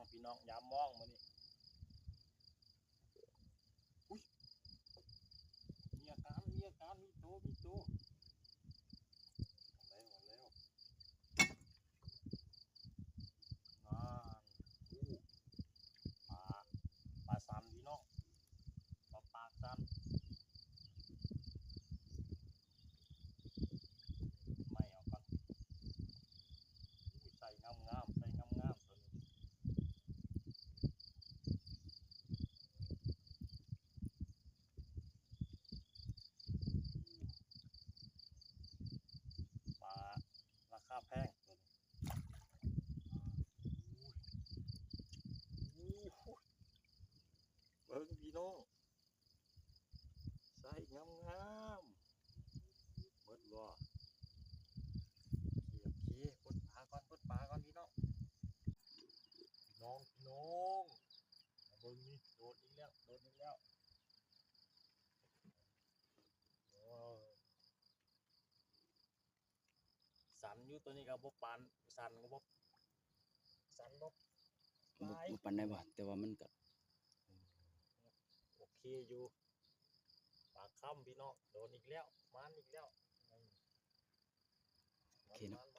ພີ່ນ້ອງ ຍາມມອງມື້ນີ້. ອຸ້ຍ ມີອາການ ມີອາການ ມີໂຕ ມີໂຕ. ມາແລ້ວ ມາແລ້ວ. ນັ້ນ ໂອ້ ປາ ປາສັນພີ່ນ້ອງ ປາປາກສັນ. ໄມ້ອອກກ່ອນ. ໂອ້ ໄຊງາມໆ ໄຊງາມໆ ໂຕນີ້. ປາລາຄາແພງໂຕນີ້. ໂອ້ຍ ເບິ່ງພີ່ນ້ອງ ໄຊງາມໆ ເບິດບໍ່? ໂອເຄ ໂອເຄ ປົດປາກ່ອນ ປົດປາກ່ອນພີ່ນ້ອງ. ພີ່ນ້ອງ ພີ່ນ້ອງ ມາເບິ່ງນີ້ ໂດດອີກແລ້ວ ໂດດອີກແລ້ວ. ໂອ້ ສັນຢູ່ ໂຕນີ້ກໍບໍ່ປານ ສັນກໍບໍ່ ສັນບໍ່ ບໍ່ ຫຼາຍ ບໍ່ປານໃດຫວາ ແຕ່ວ່າມັນກໍ ອືມ ໂອເຄຢູ່. ປາຄຳພີ່ນ້ອງ ໂດນອີກແລ້ວ ມານອີກແລ້ວ. ອືມ ໂອເຄເນາະ ມານ